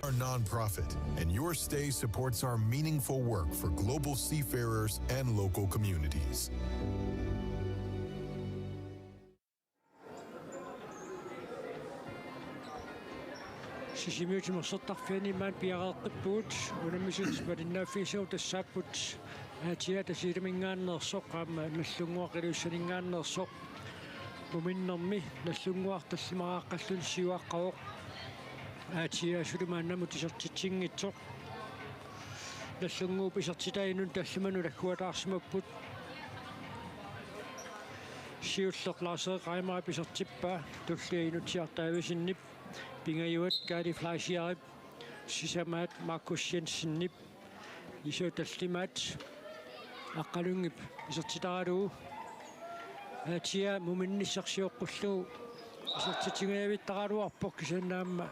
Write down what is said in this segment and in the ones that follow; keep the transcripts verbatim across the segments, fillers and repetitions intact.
Our nonprofit, and your stay supports our meaningful work for global seafarers and local communities. Sisimiut timersortarfianni maani piareeqqippugut, unammisut malinnaaffigisagut tassaapput A T A Tasiilaminngaanneersoq aamma Nagdlunguaq Ilulissaninngaanneersoq. Muminnermi Nagdlunguaq tallimaraaqqalluni siuaqqavoq. A T A suli maannamut isertitsinngitsoq. Nagdlunguup isertitai inunnut tallimanut agguataarsimapput. Siulleq Lars-Erik Reimer isertippaa, tullia Inutsiaq Davidsenip, pingajuat Kaali Fleischerip, sisamaat Markus Jensenip, isoq tallimaat Aqqalunngup isertitaralugu. A T A muminnissaq sioqqullugu isertitsingajavittaraluarpoq, kisianni aamma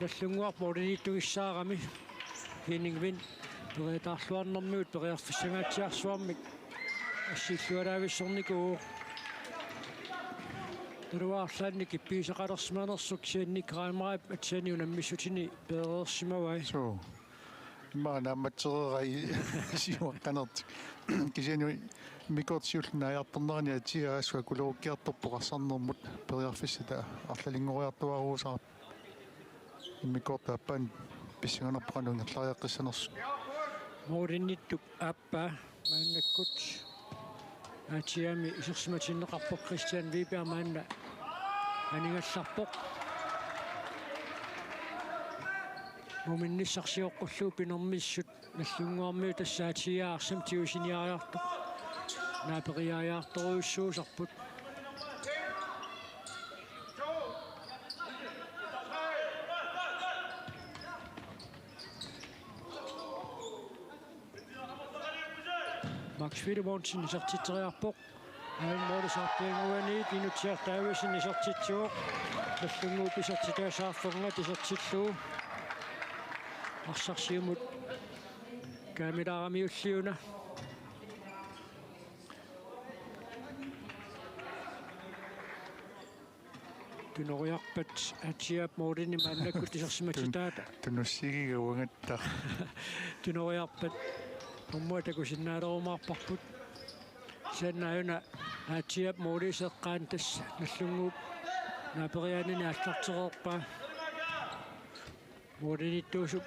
Nagdlunguarput målimiittugissaarami. Henning Vind periataarluarnermigut periarfissangaatsiarsuarmik assiillualaavissornikuuvoq. Taava arlaannik kippigisaqalersimanersoq, kisianni Reimerip atisani unammissutini peereersimavai. Suu. Immaqa naammatsereerai siuaqqanertik. Kisianni immikkoortoq siulleq naajartornerani A T A assut akulerukkiartorpoq arsarnermut, periarfissat arlalinngoriartuaarusaarput. Immikkoortoq aappaa pissanganarpoq qanoq ingerlariaqqissanersut. Målimiittup aappaa maannakkut A T A-mi isersimatinneqarpoq, Christian Wiberg maanna anigallarpoq. Muminnissaq sioqqullugu pinermissut Nagdlunguarmiut, tassa A T A arsamik tigusiniariartoq, naaperiaariartorujussuusarput. Max Filemonsen isertitseriarpoq. Aamma målip saarpiannguaniit Inutsiaq Davidsen isertitsivoq. Nagdlunguup isertitaa saarferngat isertillugu. Arsaq siumut kaamilaaramiulli una. Tunoriarpat A T A-p målini maannakkut isersimatitaat. Tun-, tunussigiga uangattaaq. Tunoriarpat normua takusinnaalerumaarparput. Kisianni una A T A-p målip seqqaani tassa Nagdlunguup naaperiaanini aallartereerpaa. Målimiittuusup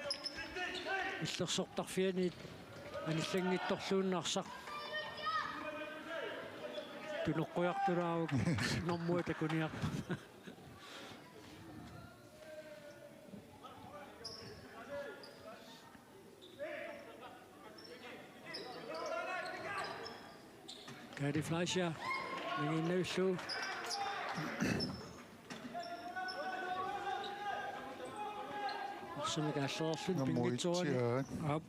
illersortarfianiit anillanngitsorluunniit arsaq tunoqqujartulaaruk, normua takuniarpaa. Kaali Fleischer nangiinnavillugu. Arsamik aallereerluni pinngitsoorani. Aap.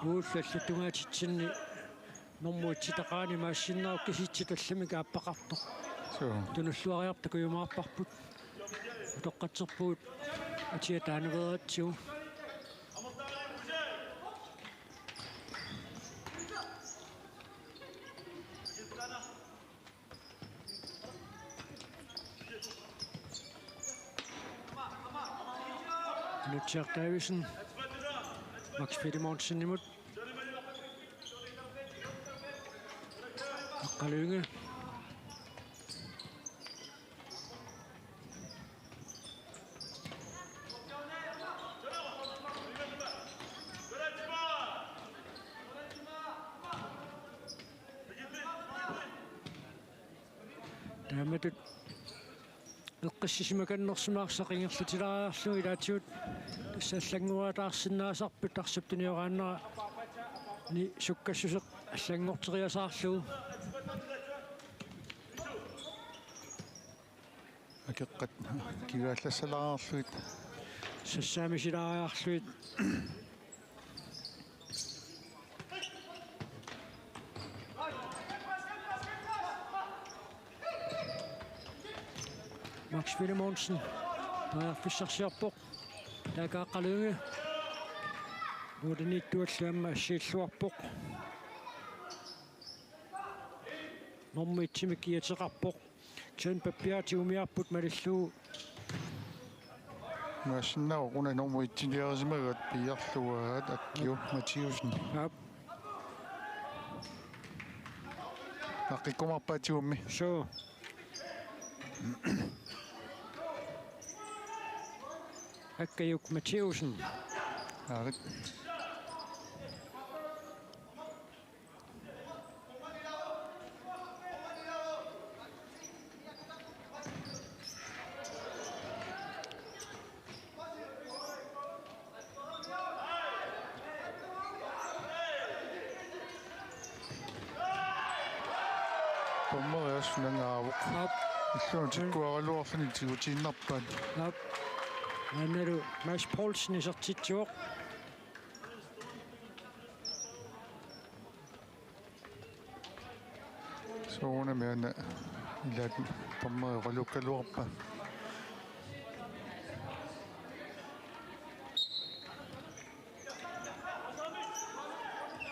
Uullallu tungaatitsinni normu et-itaqaani maassinnerup kisitsit tallimat aappaqartoq. Suu. Tunulluariartut takujumaarparput. Utoqqatserpugut A T A taanereeratsigu. Inutsiaq Davidsen. Max Filemonsenimut. Aqqalynge. Taamatut eqqissisimakannersumik arsaq ingerlatilaariarlugu ilaatigut tassa allanngoriataarsinnaasarput arsap tunioraannerani sukkassuseq allanngorteriasaarlugu. Akeqqat kigaallassalaarlugit. Sassaamisilaariarlugit. Max Filemonsen periarfissarsiorpoq. Taakaaqqalungi. Uudiniittuallu aamma assiilluarpoq. nummer et-imik kiateqarpoq. Kisianni pappiaatigut umiarput malillugu. Maassinnaavoq una nummer et-iliarisimagaat piiarlugu aat Akkiu Mathiussen. Aap. Naqqikkumaarpaa tigummi. Suu. Akkiu Mathiussen. Aarit. Dommeri assut nangaavoq. Aap. Illuanut tikkuaraluarluni tigutiinnarpaat. Aap. Maannalu Mads Poulsen isertitsivoq. Soorunami aana ilaat dommeri oqalukkaluarpaa.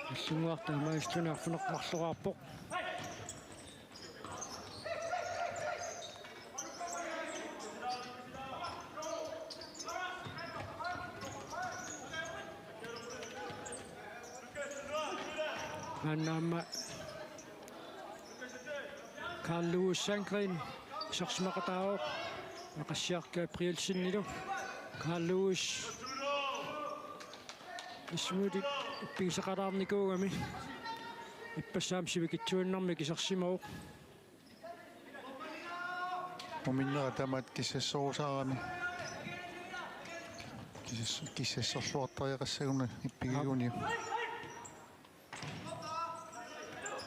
Nallunnguaq taamaalilluni arfineq-marloraarpoq. Maanna aamma Carl Louis Sandgreen isersimaqataavoq Aqassiaq Gabrielsenilu. Carl Louis ismuli ippigisaqalaarnikuugami ippassaq aamma sivikitsuinnarmik isersimavoq. Uminnera tamaat kissassorusaarami. Kissas-, kissassorluartariaqassaguni ippigiguni.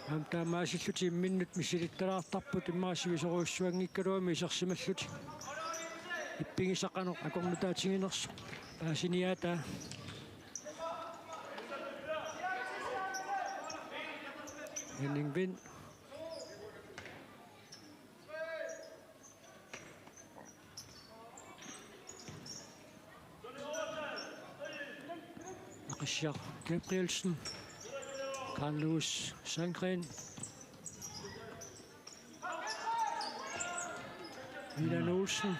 Aamma taamaasillutik imminnut misilittalaartarput immaqa sivisoorujussuanngikkaluamik isersimallutik. Ippigisaq qanoq akornutaatiginersoq paasiniaataa. Henning Vind. Aqassiaq Gabrielsen. Carl Louis Sandgreen. Milan Olsen.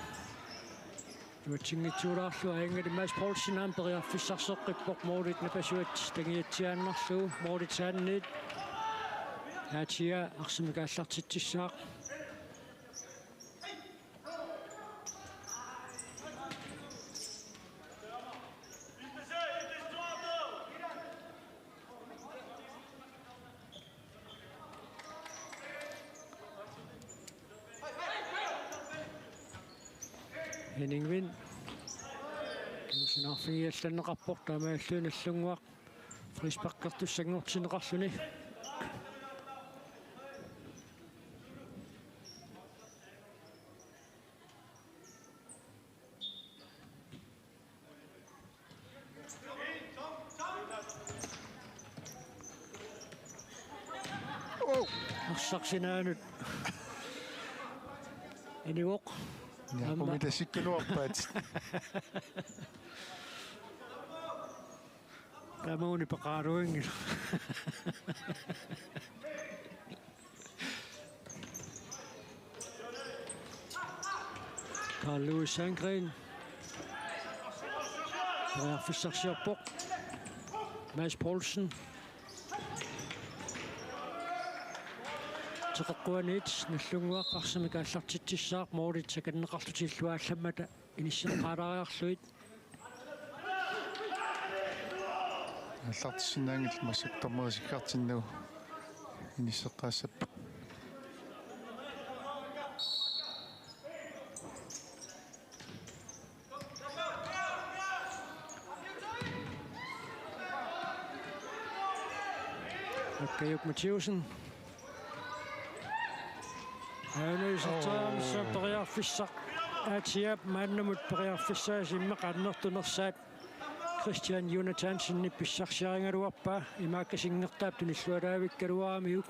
Iluatsinngitsuulaarlugu aanngali Mads Poulsen aamma periarfissarseqqippoq, målit napasuat tangiatsiaannarlugu, målit saanniit. Aatia arsamik aallartitsissaaq. Henning Vind. Kingusinnaarfigiallanneqarpoq taamaalilluni Nallunnguaq frisparkertussanngortinneqarluni. Oh. Arsaq sinaanut anivoq. Ja, aamma. Qumita sikkaluarpaat. Taamani peqaraluanngilaq. Carl Louis Sandgreen. Periarfissarsiorpoq. Mads Poulsen. Teqeqquaniit Nallunnguaq arsamik aallartitsissaaq, målit sakanneqarlutik illuaallammata inisseqqaalaariarlugit. Aallartissinnaanngillat massakkut dommeri sikkartinnagu inisseqqaassapput. Akkiu Mathiussen. Aana iserteriarnissaa periarfissaq. Aatsiaap maannamut periarfissaasa immaqa annertunersaat Christian Jonathansenip pissarsiarigaluarpaa, imaakkasinngortaap tunillualaavikkaluaramiuk.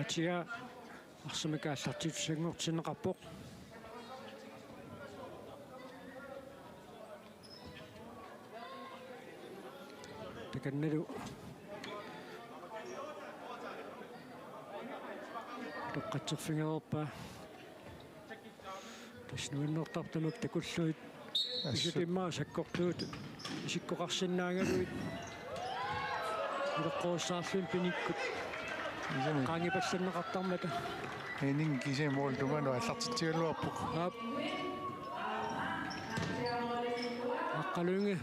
Atia arsamik aallartittussanngortinneqarpoq. Takannalu toqqatserfigereerpaa. Tassa nuannertartumik takullugit. Assut. Pisut immaqa sakkortuut isikkoqarsinnaagaluit. Ileqqorissaarlugit pinikkut. Isami. Qaangipallanneqartarmata. Henning kisianni målip tungaanut aallartitsigaluarpoq. Aap. Aqqaluinge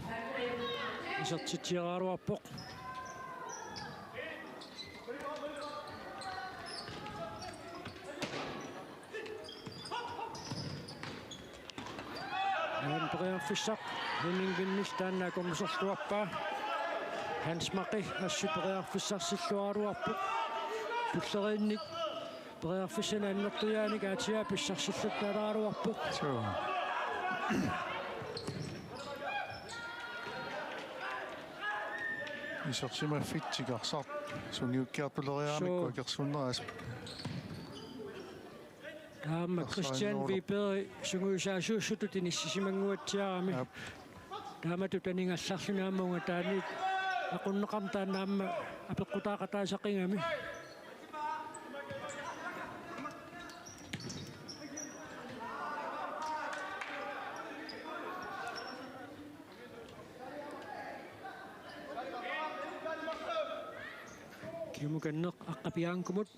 isertitsiaraluarpoq. Aamma periarfissaq Henning Vindimik taanna akornuserluarpaa. Hans Maki assut periarfissarsilluaraluarpoq. Tulleriinnik periarfissanik annertujaanik Atia pissarsilluttaraluarpoq. Suu. Isersimaffik tikarsartoq sungiukkiartuleriaramikku. Suu. Akersuunneq aasiit. Taama Christian Wiberg sungiusaasuussutut inissisimanguatsiarami. Aap. Taamatut aningallarluni aamma ungataaniit aqunneqarmat taanna aamma apeqqutaaqataasaqigami. Kiumukanneq Aqqapiaannguamut.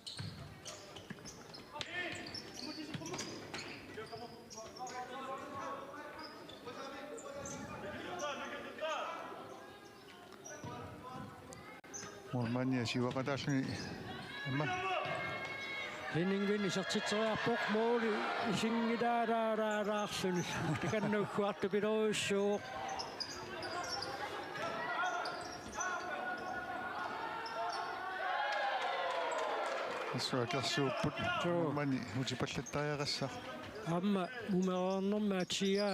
Målmandi siuaqataalluni aamma. Henning Vind isertitseriarpoq måli isinngilaalaalaarluni. Takanna ugguartupiloorujussuuvoq. Assut akersuupput. Suu. Målmandi utipallattariaqassaaq. Aamma mumereernermi Atia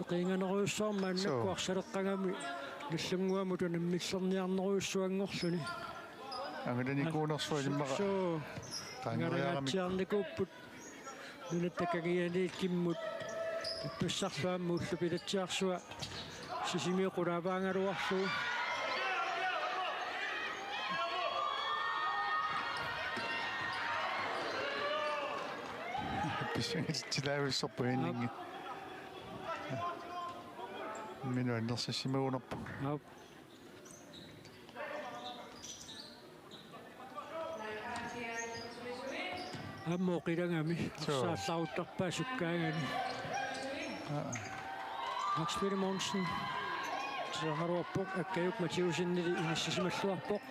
eqiinganerujussuarmi maannakkut. Suu. Arsaleqqagami Nagdlunguamut unammillerniarnerujussuanngorluni. Angalanikuunersuaq immaqa. Suu. Qaangereeramik. Angalangaatsiarnikuupput. Nunatta kangianiit kimmut ippassarlu aamma ullut pilatsiarsua Sisimiut qulaavaagaluarlugu. Pissangatsilaavissarpoq Henning. Aap. Minut annersissimagunarpoq. Aap. Aamma oqilagami. Suu. Arsaarlaaruttarpaa sukkaangani. Aa. Max Filemonsen. Tusarnaruarpoq Akkajuk Mathiussenili inissisimalluarpoq.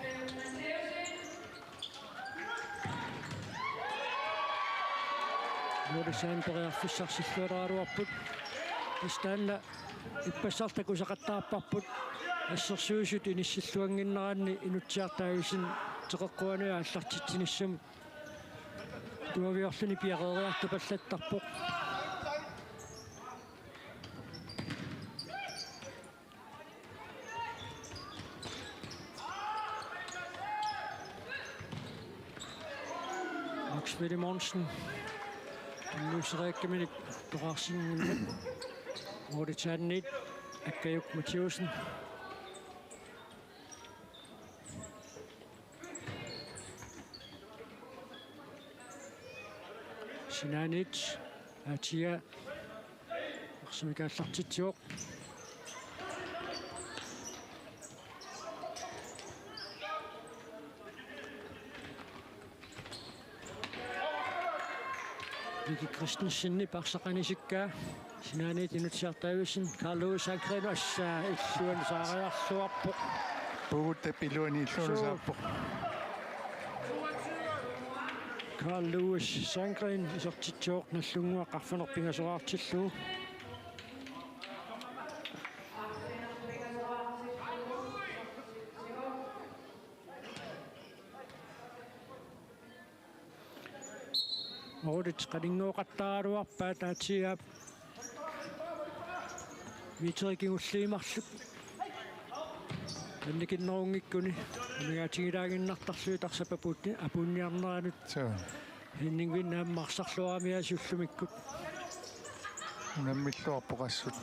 Målip taanna periarfissarsilluaraluarput. Tassa taanna ippassaq takusaqattaarparput. Assersuisut inissilluannginneranni Inutsiaq Davidsen teqeqquani aallartitsinissamut tuaviorluni piareeriartupallattarpoq. Max Filemonsen. Tunniusseriakkaminik toqqarsinngillat. Målip taanniit Akkajuk Mathiussen. Sinaaniit Atia arsamik aallartitsivoq. Vicky Christensenip arsaq anisikkaa. Sinaaniit Inutsiaq Davidsen, Carl Louis Sandgreen, assa illuanut saariarluarpoq. Puuguttap iluani illuanut. Suu. Saappoq. Carl Louis Sandgreen isertitsivoq Nagdlunguaq arfineq-pingasoraartillugu. Målit qaninngooqattaaraluarpaat Atia. Meteri kingulliit marluk annikinnerungikuni. Amigaatigilaannginnartarlugit arsap apuunni-, apuunniarneranut. Suu. Henning Vinding aamma arsarluaramiuk ullumikkut. Unammilluarpoq assut.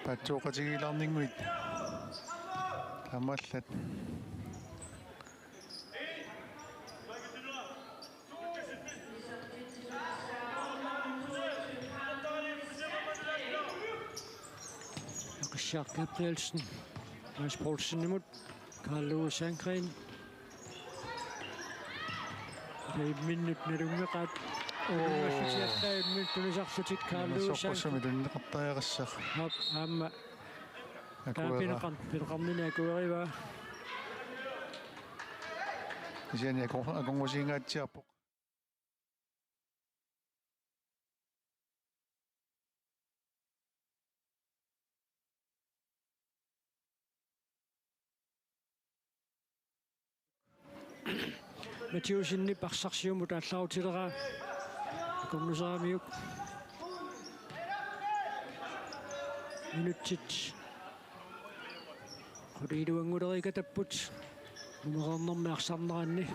Paatsooqatigiilaarninguit. Taamaalillutik. Aqissiaq Gabrielsen, Mads Poulsenimut, Karl Ove Sandgren. Imminnut nalunngeqaat. Oo. Imminnut tunisarlutik Karl Ove Sandgren. Soqqussumik tunneqartariaqassaq. Aap, aamma. Akuera. Taava pineqar-, pineqarnini akuerivaa. Kisianni ako-, akornusiingaatsiarpoq. Mathiassenip arsaq siumut aallarutileraa. Akornuseramiuk. Minutsit qulit iluanngulereerikatapput. Mumereernermi arsarneranni.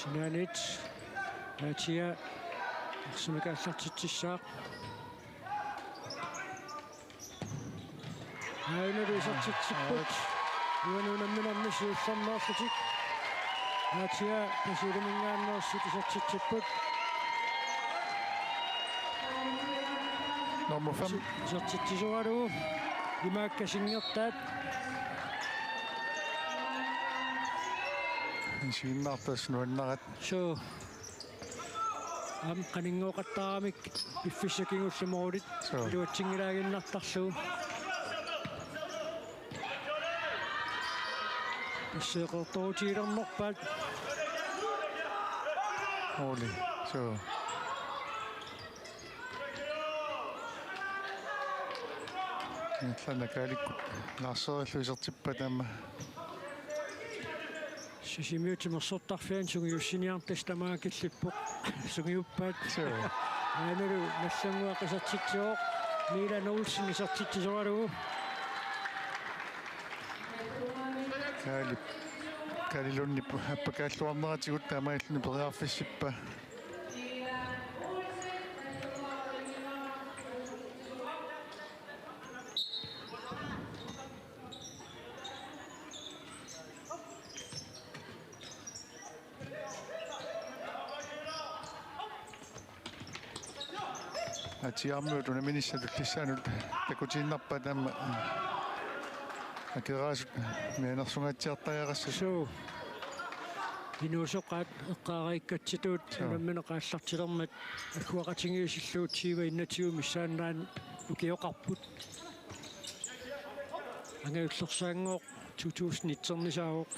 Sinaaniit Atia arsamik aallartitsissaaq. Aajuna isertitsipput. Uani unamminermi siullermeerlutik. Atia Tasiilaminngaanneersut isertitsipput. Nummer fem. Isertitsisoralugu. Imaakka singertaat. Isiginnaartut nuannarat. Suu. Aamma qaninngooqattaaramik piffissap kingullermi målit. Suu. Iluatsinngilaaginnartarlugu. Tasseeqertoorutigilernerpaat. Måli. Suu. Ingerlaannaq Kaalikkut Lars Frederiksen isertippaat aamma. Sisimiut timersortarfiani sungiussiniarneq tassa tamaat killippoq. Sungiuppaat. Suu. Aanalu Nagdlunguaq isertitsivoq. Milan Olsen isertitsisoralugu. Kaalip. Kaali Lundip appakaalluarneratigut taamaalilluni periarfissippaa. Atiaammiut unamminissaq tullissaanut takutiinnarpaat aamma akeraasut mianersungaatsiartariaqassasut. Suu. Inuusoqaat eqqaariikkatsitut. Suu. Unammineq aallartilermat agguaqatigiissillugu tyve enogtyve missaannaanut ukioqarput. Angajullersaanngooq to tusind nitenisaavoq.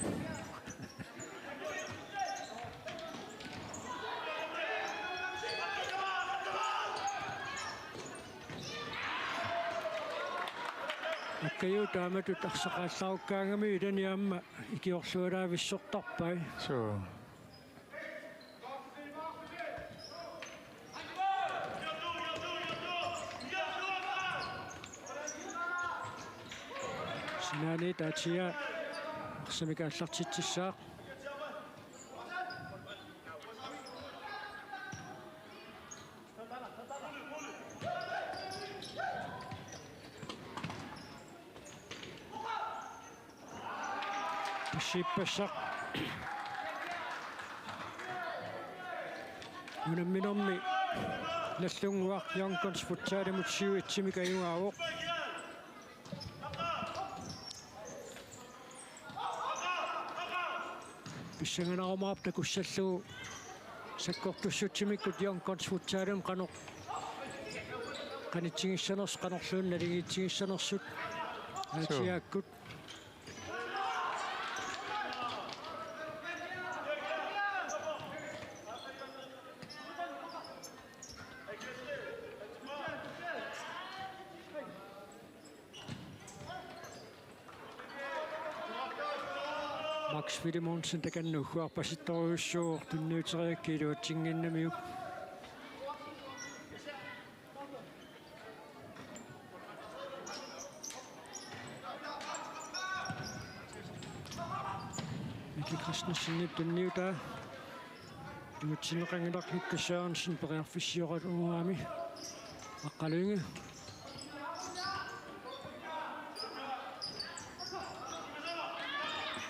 Akkajuut taamatut arsaq aallarukkaangami ilani aamma ikiorlualaavissortarpai. Suu. Sinaaniit Atia arsamik aallartitsissaaq. Passiippassaq. Unamminermi Nagdlunguaq Young Guns Futsalimut syv et-imik ajugaavoq. Pissanganarumaarpoq takussallugu sakkortussutsimikkut Young Guns Futsalimut qanoq Qanitsigissanersut qanorluunniit naligiitsigissanersut. Suu. Aatsiaakkut. Max Filemonsen takanna ugguarpasittorujussuuvoq tunniuteriakkit iluatsinnginnamiuk. Miki Christensenip tunniutaa. Iluatsinneqanngilaq, Lukas Sørensen periarfissioraluaraami. Aqqaluingi.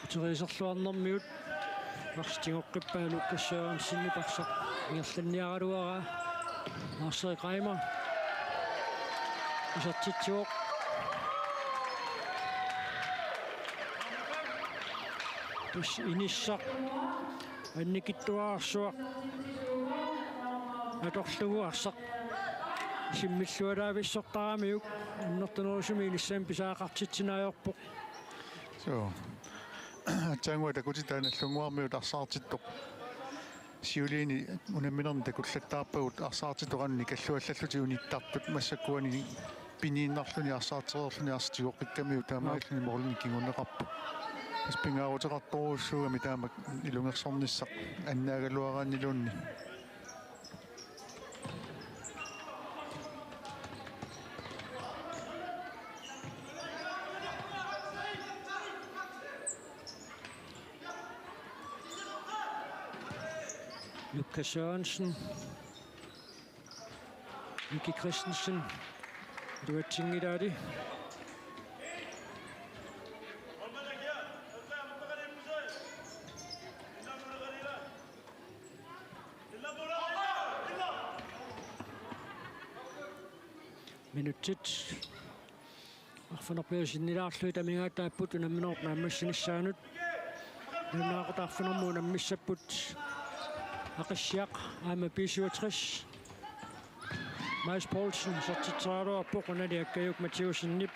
Uteriiserluarnermiut arsaq tigoqqippaa, Lukas Sørensenip arsaq ingerlanniaraluaraa. Lars-Erik Reimer. Isertitsivoq. Tassa inissaq annikitsuararsuaq atorlugu arsaq simmillualaavissortaramiuk annertunerusumik inissaq pisariaqartitsineq ajorpoq. Suu. Aatsaannguaq takutitaa Nagdlunguarmiut arsaartittoq siuliini unamminermi takullattaarpagut, arsaartittoq qanoq nikalluallallutik unittartut, massakkuani piniinnarluni arsaartereerluni arsaq tigoqqikkamiuk, taamaalilluni målinik kinguneqarpoq. Tassa pingaaruteqartorujussuugami taamak ilungersornissaq annaagaluaraanniluunniit. Lukas Sørensen. Miki Christensen. Iluatsinngilaali. Minutsit arfineq-pingasut sinnilaarlugit amigaataapput unamminerup naammassinissaanut. Nalunaaqutaq arfineq-pingasunut unammissapput Aqissiaq aamma B syvogtres. Mads Poulsen isertitseraluarpoq, unali Akkajuk Mathiussenip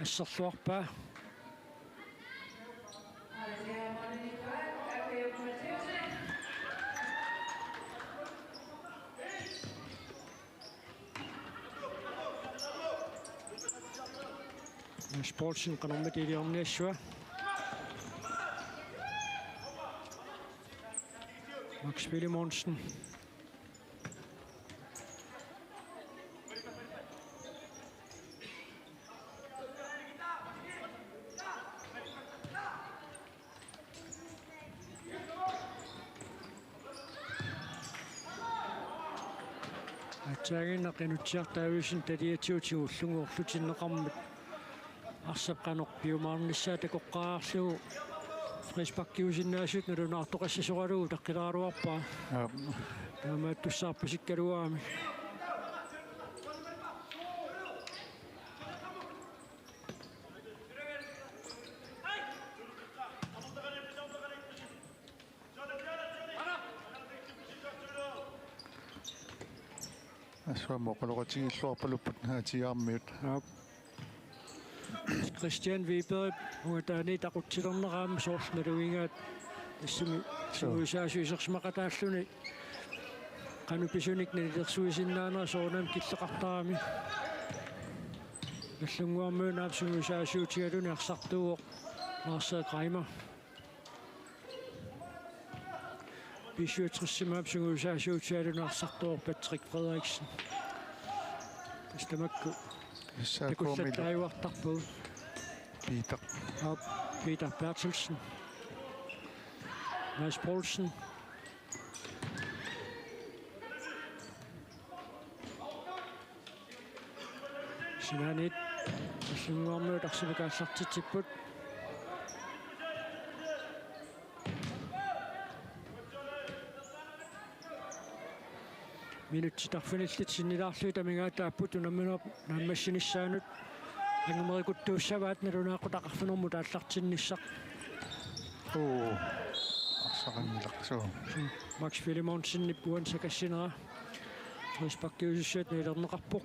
asserluarpaa. Mads Poulsen qanormita iliorniassava. Max Filemonsen. Aatsaannguaq Inutsiaq Davidsen taliatigut tigullugu orlutinneqarmat arsap qanoq piumaarnissaa takoqqaarlugu frisparkiusinnaasut nalunaartoqassasoralugu utaqqilaraluarpaa. Aap. Taamaattussaarpasikkaluarami. Assut aamma oqaloqatigilluarpalupput A T R-miut. Aap. Christian Wiberg ungataani taqutsilerneq aamma soorlu nalugigaat, tassami sungiusaasut isersimaqataalluni qanoq pisunik nalilersuisinnaanera soorunami killeqartarami. Nagdlunguarmiut aamma sungiusaasuutigaluni arsartuuvoq Lars-Erik Reimer. B syvogtres-imi aamma sungiusaasuutigaluni arsartuuvoq Patrick Frederiksen. Tassa tamakku S A K-milu takullattaajuartarpagut. Peter. Aap, Peter Berthelsen. Mads Poulsen. Sinaaniit Nagdlunguarmiut arsaq aallartitsipput. Minutsit arfinillit sinnilaarlugit amigaataapput unamminerup naammassinissaanut. Angumerikuttuussavaat nalunaaqutaq arfinermut aallartinnissaq. Oo. Arsaqanngilaq suu. Max Filemonsenip uani sakassinera. Frisparkiusussaat nalilerneqarpoq.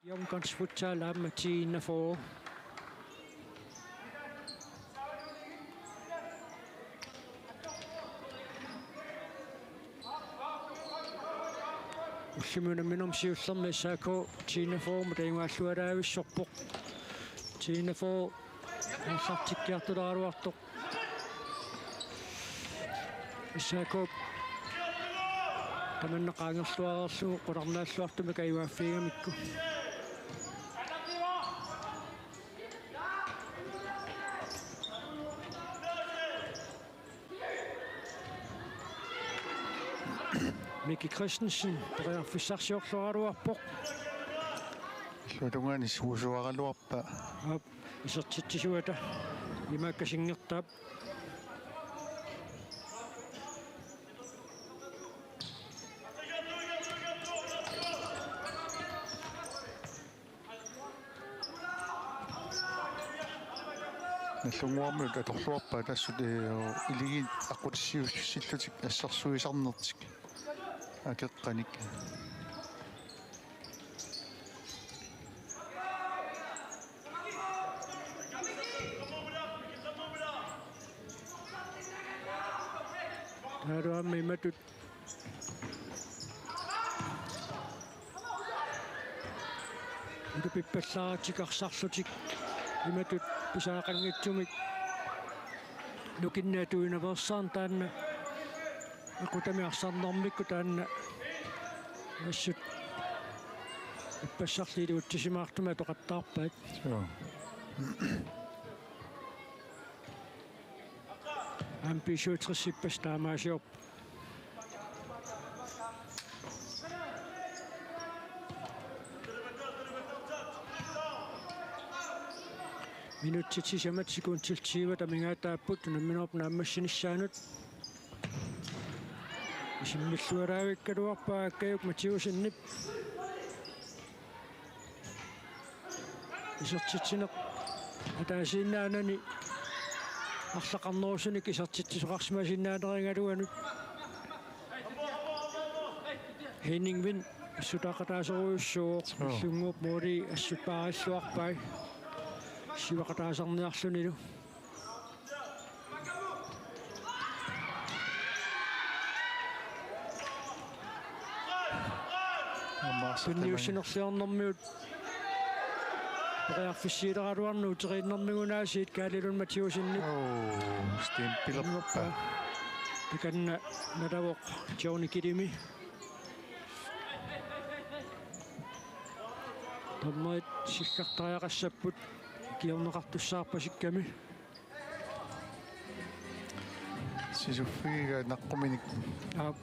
Young Guns Futsal aamma ti enogfyrre. Ullumikkut unamminermi siullermi S A K ti enogfyrre-mut tajungaalluaraavissorpoq. Ti enogfyrre aallartikkiartulaaraluartoq. S A K tamanna qaangerluareerlugu qularnaalluartumik ajugaaffigigamikku. Miki Christensen periarfissarsiorluaraluarpoq. Illuatungaani suusuaraluarpaa. Aap, isertitsisuata imaakkasinngortaap. Nallunnguarmiut atorluarpaat taassuma, ee, iligiit aqqutissiuussillutik assersuisarnertik akeqqanik. Taavalu aamma imatut ulapippallaartikarsarlutik imatut pisariaqanngitsumik nukinneq atuinersaarneq taanna aqutami arsarnermikku taanna assut ippassarli iluatsisimaartumik atoqattaarpaat. Joo. Aamma B syvogtres ippassaq taamaasiorpoq. Minutsit sisamat sekundit tyve amigaataapput unamminerup naammassinissaanut. Isimmilluaraavikkaluarpaa Akkajuk Mathiussenip. Isertitsineq ataasiinnaanani arlaqarnerusunik isertitsisoqarsimasinnaanerigaluanut. Henning Wind assutaaqataasorujussuuvoq. Joo. Illunnguup mooli assut paarilluarpai. Siuaqataasarniarlunilu. Tunniussinerliornermiut periarfissiileraluarneq uteriinnermigut aasiit Kaalilun Mathiussenip. Oo, Sten Pillerpa. Takanna nalavoq Johnny Kidimi. Dommerit sikkartariaqassapput ikiorneqartussaarpasikkami. Sisuffigiga naqquminik. Aap.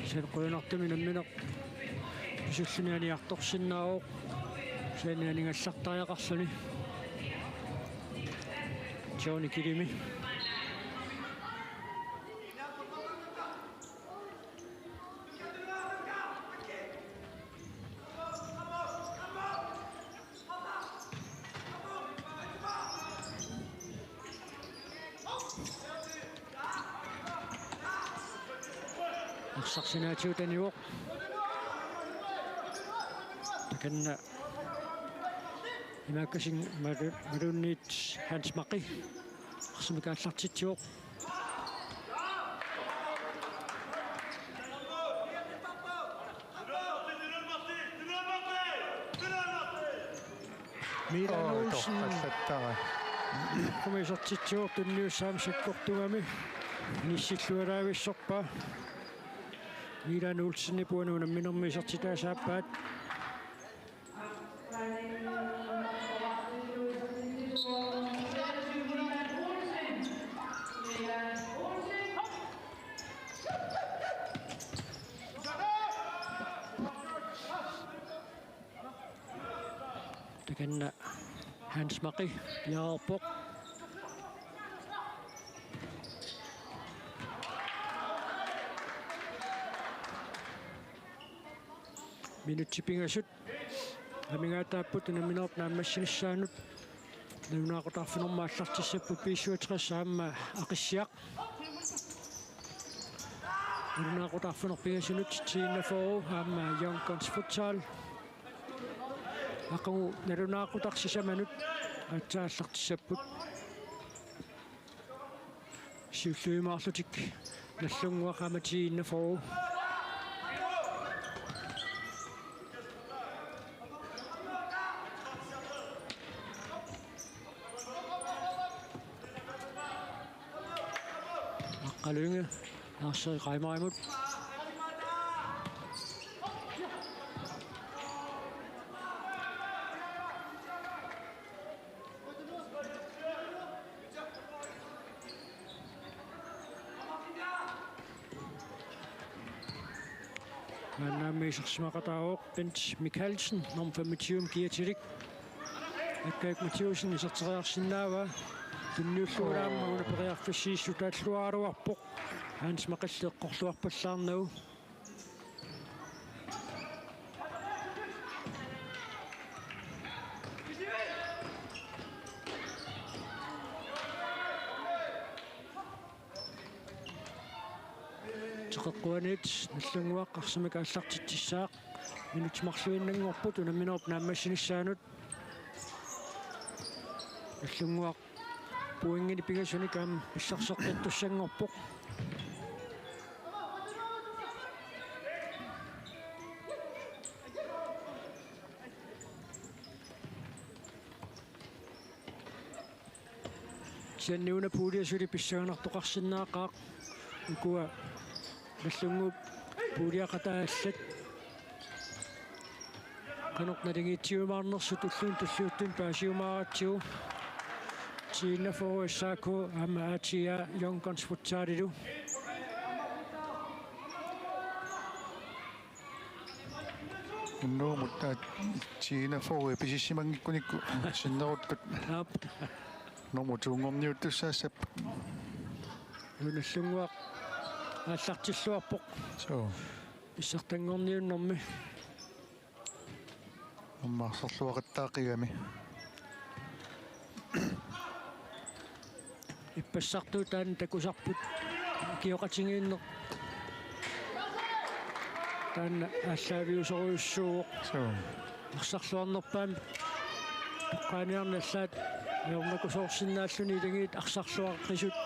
Sen qujanartumik nammineq pisulluni aniartorsinnaavoq. Sen aningallartariaqarluni. Johnny Kidimi. Arsaq sinaatigut anivoq. Takanna imaakkasin malu-, maluunniit Hans Maki. Arsamik aallartitsivoq. Milan Olsen. Aa, toqqallattara. Kumisertitsivoq tunniussaammat sakkortugami. Inissilluaraavissorpaa. Milan Olsenip uani unamminermi isertitaa saappaat. Takanna Hans Maki piareerpoq. Minutsit pingasut amigaataapput unamminerup naammassinissaanut. Nalunaaqutaq arfineq-marluk aallartissapput B syvogtres aamma Aqissiaq. Nalunaaqutaq arfineq-pingasunut T enogfyrre aamma Young Guns Futsal. Aqagu nalunaaqutaq sisamanut aatsaat aallartissapput. Siulliumaarlutik Nagdlunguaq aamma T enogfyrre. Aqqaluinge Lars Reimarimut. Maannaammi isersimaqataavoq Bent Mikaelsen, nummer femogtyve, kiatilik. Akkaik Mathiussen iserteriarsinnaavaa. Tunniullugu aamma una periarfissiissutaalluaraluarpoq. Hans Maqilli eqqorluarpallaarnagu. Teqeqquaniit Nagdlunguaq arsamik aallartitsissaaq. Minutsit marluinnanngorput unamminerup naammassinissaanut. Nagdlunguaq pointinik pingasunik aamma pissarseqqittussanngorpoq. Kisianni una puulia suli pissanganartoqarsinnaaqaaq. Ukua Nagdlunguup puuliaqatai allat qanoq naligiitsiumaarnersut ulluni tulliuttuni paasiumaaratsigu. T enogfyrre S A K aamma A T A Young Guns Futsalilu. Unnuumut taava T enogfyrre pisissimanngikkunikku sinneruttut. Aap. Nummer to-nngorniuttussaassapput. Nagdlunguaq aallartilluarpoq. Suu. Pissartanngorniunnermi. Aamma arsarluaqattaaqigami. Ippassartut taanna takusarput. Ukioqatigiinneq taanna aallaaviusorujussuuvoq. Suu. Arsarluarnerpaamik toqqaaniarneq allaat ajornakusoorsinnaalluni ilagiit arsarluaqisut,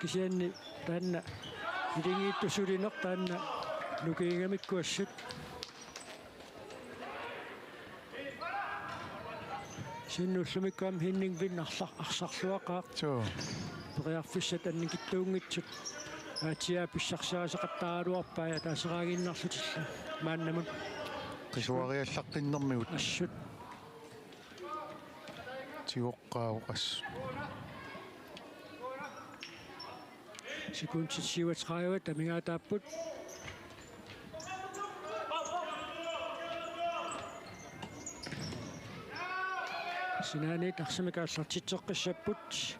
kisianni taanna ilagiittut sulineq taanna nukiigamikku assut. Sinnullumikku aamma Henning Wind arsa-, arsarluaqaaq. Suu. Periarfissat annikitsuunngitsut. A T A pissarsiarisaqattaaraluarpaa ja ataaseraaginnarlutillu maannamut. Qisuariallaqqinnermigut. Assut. Tigoqqaavoq assut. Sekundit syvogtredive amigaataapput. Sinaaniit arsamik aallartitseqqissapput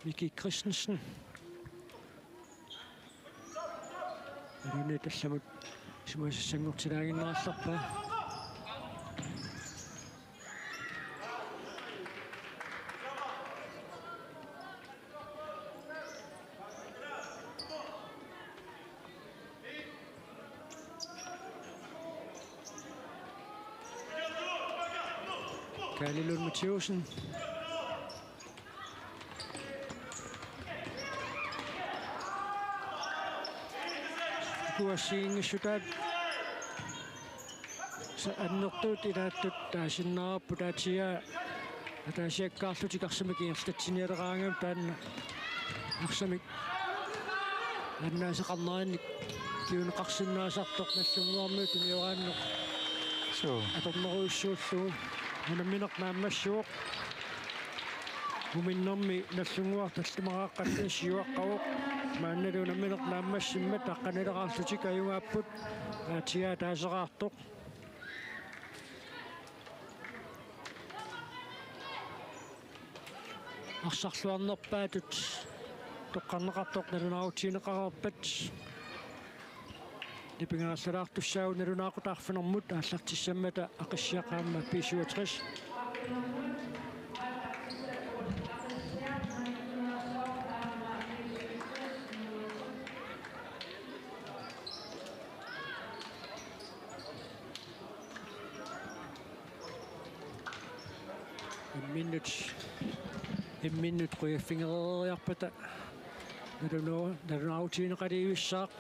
Miki Christensen. Iluani tallamut isumasassanngortilaaginnarallarpaa. Kaali Lund Mathæussen. Kuassiinngissutaat sa-, annertuut ilaattut taasinnaavarput, A T A ataasiakkaarlutik arsamik ingerlatsinialeraangamik taanna arsamik annaasaqarnerinnik kinguneqarsinnaasartoq Nagdlunguarmiut tunioraanneq. Suu. Atornerujussuullugu. Unammineq naammassivoq. Uminnermi Nagdlunguaq tallimaraaqqallugu siuaqqavoq. Maannalu unammineq naammassimmat aqqanileraarlutik ajugaapput. A T A ataaseraartoq. Arsarluarnerpaatut toqqarneqartoq nalunaarutigineqareerpat. Nipinngaallalaartussaagut nalunaaqutaq arfinermut aallartissammata Aqissiaq aamma B syvogtres. Imminnut, imminnut qujaffigereeriarpata naluno-, nalunaarutigineqalerujussuussaaq.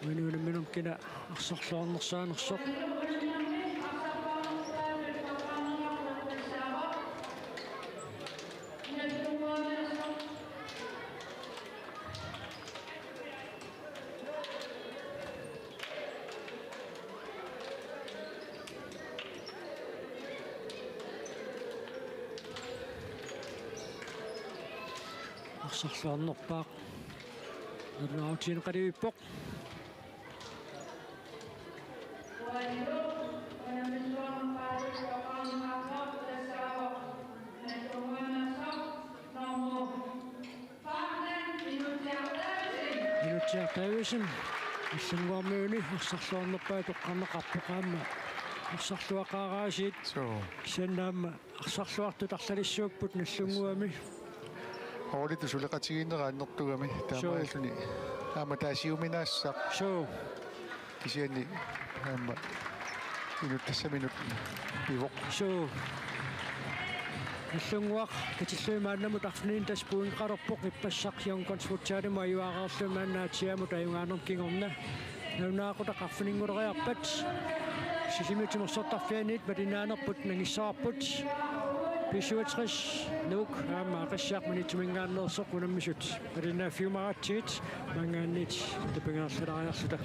Uani unamminermi kina arsarluarnersaanersoq. Arsarluarnerpaaq. Nalunaarutigineqalerpoq. Inutsiaq Davidsen, Nagdlunguarmiuni arsarluarnerpaaq toqqarneqarpoq aamma. Arsarluaqaaraasiit. Suu. Kisianni aamma arsarluartut arlalissuupput Nagdlunguami. Holditut suleqatigiinnerat annertugami. Suu. Taamaalilluni aamma taasiuminaassaq. Suu. Kisianni aamma inut-, tassaminut pivoq. Suu. Nagdlunguaq katillugit maannamut arfinilinni tassa pointeqalerpoq, ippassaq Youngguns Futsalimut ajuareerluni maanna Aasiaamut ajugaanermut kingorna. Nalunaaqutaq arfininnguuleriarpat Sisimiut timersortarfianniit malinnaanerput nangissavarput. B syvogtres Nuuk aamma Aqissiaq Maniitsuminngaanneersoq unammisut malinnaaffiumaratsigit maanngaanniit tapigeerlalaariarluta.